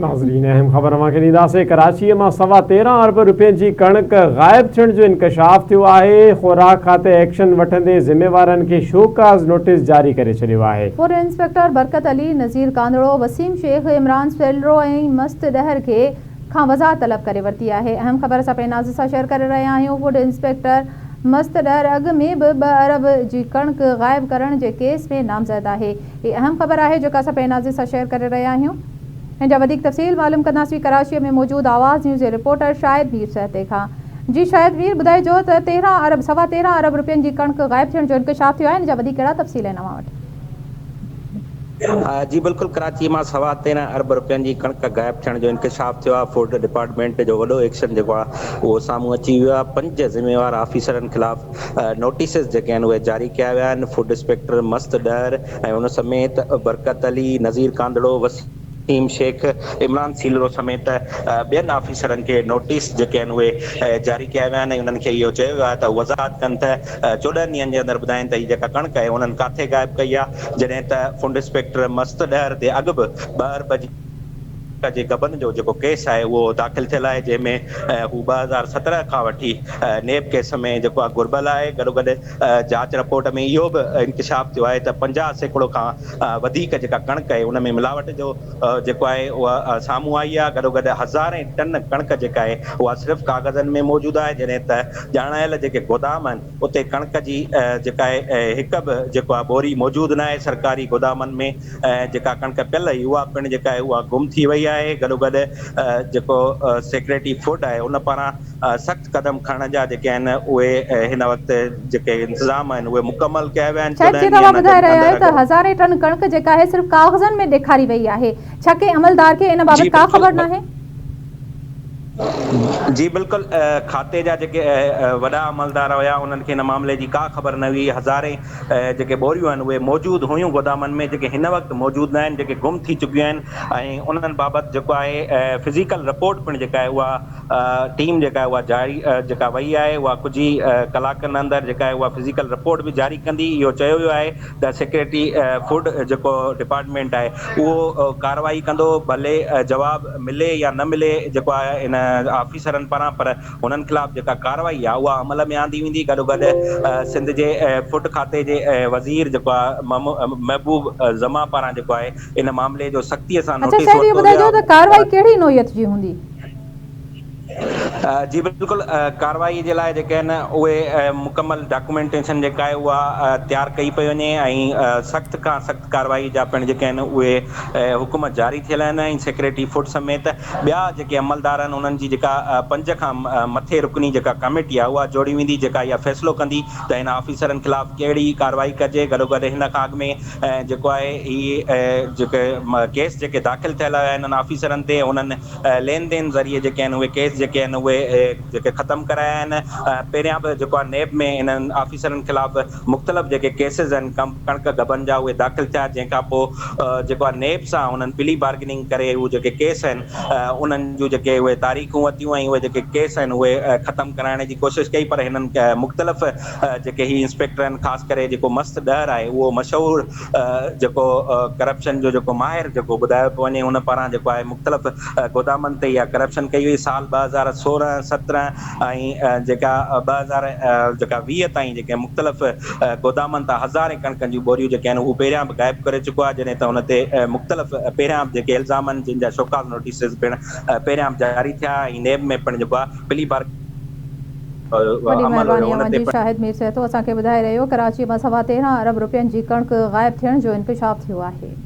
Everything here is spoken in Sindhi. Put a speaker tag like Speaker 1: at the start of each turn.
Speaker 1: ناظرين اهم خبر اوهان کي ڏينداسين ڪراچيء مان سوا 13 ارب روپين جي ڪڻڪ غائب ٿيڻ جو انڪشاف ٿيو آهي، خوراڪ کاتي ايڪشن وٺندي ذميوارن کي شوڪاز نوٽيس جاري ڪري ڇڏيو آهي.
Speaker 2: فوڊ انسپيڪٽر برڪت علي، نذير ڪانڌڙو، وسيم شيخ، عمران سيلرو ۽ مست ڏهر کي کان وضاحت طلب ڪري ورتي آهي. اهم خبر اسان پنهنجي ناظرين سان شيئر ڪري رهيا آهيون فوڊ انسپيڪٽر مست ڏهر اڳ ۾ به ٻه ارب جي ڪڻڪ غائب ڪرڻ جي ڪيس ۾ نامزد آهي. هي اهم خبر آهي جيڪا اسان پنهنجي ناظرين سان شيئر ڪري رهيا آهيون. ان جا وڌيڪ تفصيل معلوم ڪنداسين ڪراچيء ۾ موجود آواز نيوز جي رپورٽر شاهد مير سهتي کان. جي شاهد مير ٻڌائجو ته 13 ارب سوا 13 ارب روپين جي ڪڻڪ غائب ٿيڻ جو انڪشاف ٿيو آهي ان جا وڌيڪ ڪهڙا تفصيل آهن اوهان وٽ.
Speaker 3: جي بلڪل ڪراچي مان سوا 13 ارب روپين جي ڪڻڪ غائب ٿيڻ جو انڪشاف ٿيو آهي فوڊ ڊپارٽمينٽ جو وڏو ايڪشن جيڪو آهي اهو سامهون اچي ويو آهي پنج ذميوار آفيسرن خلاف نوٽيسز جيڪي آهن اهي جاري ڪيا ويا آهن، فوڊ انسپيڪٽر مست ڏهر ۽ ان سميت برڪت علي، نذير ڪانڌڙو، وسيم شيخ، عمران سيلرو سميت ٻين آفيسرن کي نوٽيس جيڪي آهن اهي جاري ڪيا ويا آهن ۽ انهن کي اهو چيو ويو آهي ته هو وضاحت ڪن ته 14 ڏينهن جي اندر ٻڌائين ته هي جيڪا ڪڻڪ آهي انهن ڪاٿي غائب ڪئي آهي جڏهن ته فوڊ انسپيڪٽر مست ڏهر تي اڳ به ٻه ارب جي جي غبن جو جيڪو ڪيس آهي اهو داخل ٿيل آهي جنهن ۾ هو 2017 کان وٺي نيب ڪيس ۾ جيڪو آهي گهربل آهي گڏوگڏ جاچ رپورٽ ۾ اهو به انڪشاف ٿيو آهي ته 50% کان وڌيڪ جيڪا ڪڻڪ آهي ان ۾ ملاوٽ جو جيڪو آهي اها سامهون آئي آهي گڏوگڏ هزارين ٽن ڪڻڪ جيڪا آهي اها صرف ڪاغذن ۾ موجود آهي جڏهن ته ڄاڻايل جيڪي گودام آهن اتي ڪڻڪ جي جيڪا آهي هڪ به جيڪو آهي ٻوري موجود ناهي سرڪاري گودامن ۾ جيڪا ڪڻڪ پيل هئي اها پڻ جيڪا آهي اها گم ٿي وئي آهي گڏوگڏ جيڪو سيڪريٽري فوڊ آهي ان پاران سخت قدم کڻڻ جا جيڪي آهن اهي هن وقت جيڪي انتظام آهن اهي مڪمل ڪيا ويا آهن
Speaker 2: شايد
Speaker 3: 14
Speaker 2: جيئن توهان
Speaker 3: ڏينهن
Speaker 2: ٻڌائي رهيا
Speaker 3: اندر
Speaker 2: آهيو ته
Speaker 3: اگر
Speaker 2: هزارين ٽن ڪڻڪ جيڪا آهي صرف ڪاغذن ۾ ڏيکاري وئي آهي ڇا ڪنهن عملدار کي ان
Speaker 3: جي
Speaker 2: بابت ڪا
Speaker 3: بلڪل
Speaker 2: خبر ناهي؟
Speaker 3: جي بلڪل کاتي جا جيڪي وڏا عملدار هيا انهن کي ان معاملي جي ڪا خبر نه هئي هزارين جيڪي ٻوريون آهن اهي موجود هيون گودامن ۾ جيڪي هن وقت موجود نه آهن جيڪي گم ٿي چڪيون آهن ۽ انهن بابت جيڪو آهي فزيڪل رپورٽ پڻ جيڪا آهي اها ٽيم جيڪا آهي اها جاري جيڪا وئي آهي اها ڪجهه ئي ڪلاڪن اندر جيڪا آهي اها فزيڪل رپورٽ به جاري ڪندي اهو چيو ويو آهي ته سيڪريٽري فوڊ جيڪو ڊپارٽمينٽ آهي اهو ڪارروائي ڪندو ڀلي جواب ملي يا نه ملي جيڪو آهي ان آفيسرن پاران پر هنن خلاف جيڪا ڪارروائي آهي اها عمل ۾ آندي ويندي گڏوگڏ سنڌ جي فوڊ کاتي جي وزير جيڪو آهي محبوب زمان پاران جيڪو آهي ان معاملي جو سختي سان
Speaker 2: اڇا
Speaker 3: نوٽيس
Speaker 2: شايد اهو
Speaker 3: ورتو ويو
Speaker 2: ٻڌائجو ته
Speaker 3: آهي.
Speaker 2: ڪارروائي ڪهڙي نوعيت جي هوندي؟
Speaker 3: جي بلڪل ڪارروائي جي لاء جيڪي آهن اهي مڪمل ڊاڪومينٽيشن جيڪا آهي اها تيار ڪئي پئي وڃي ۽ سخت کان سخت ڪارروائي جا پڻ جيڪي آهن اهي حڪم جاري ٿيل آهن ۽ سيڪريٽري فوڊ سميت ٻيا جيڪي عملدار آهن انهن جي جيڪا پنج کان مٿي رڪني جيڪا ڪميٽي آهي اها جوڙي ويندي جيڪا اها فيصلو ڪندي ته هن آفيسرن خلاف ڪهڙي ڪارروائي ڪجي گڏوگڏ هن کان اڳ ۾ جيڪو آهي هي جيڪي ڪيس جيڪي داخل ٿيل هيا انهن آفيسرن تي انهن لين دين ذريعي جيڪي آهن اهي ڪيس جيڪي آهن اهي جيڪي ختم ڪرايا آهن پهريان به جيڪو آهي نيب ۾ انهن آفيسرن خلاف مختلف جيڪي ڪيسز آهن ڪڻڪ غبن جا اهي داخل ٿيا جنهن کان پوء جيڪو آهي نيب سان انهن پلي بارگيننگ ڪري اهي جيڪي ڪيس آهن انهن جون جيڪي اهي تاريخون ورتيون ۽ اهي جيڪي ڪيس آهن اهي ختم ڪرائڻ جي ڪوشش ڪئي پر هنن مختلف جيڪي هي انسپيڪٽر آهن خاص ڪري جيڪو مست ڏهر آهي اهو مشهور جيڪو ڪرپشن جو جيڪو ماهر جيڪو ٻڌايو پيو وڃي ان پاران جيڪو آهي مختلف گودامن تي اها ڪرپشن ڪئي وئي سال 2016 17 ۽ جيڪا 2000 جيڪا 20 تائين جيڪي مختلف گودامن تان هزارين ڪڻڪن جون ٻوريون جيڪي آهن هو پهريان به غائب ڪري چڪو آهي جڏهن ته ان تي مختلف پهريان به جيڪي الزام آهن جن جا شوڪاز نوٽيسز پڻ پهريان به جاري ٿيا ۽ نيب ۾ پڻ جيڪو آهي پلي بارگيننگ
Speaker 2: وڏي
Speaker 3: عمل
Speaker 2: مهرباني
Speaker 3: هيو ان
Speaker 2: اوهان
Speaker 3: تي
Speaker 2: جي
Speaker 3: پڻ.
Speaker 2: شاهد مير سهتو اسان کي ٻڌائي رهيو ڪراچي مان سوا 13 ارب روپين جي ڪڻڪ غائب ٿيڻ جو انڪشاف ٿيو آهي.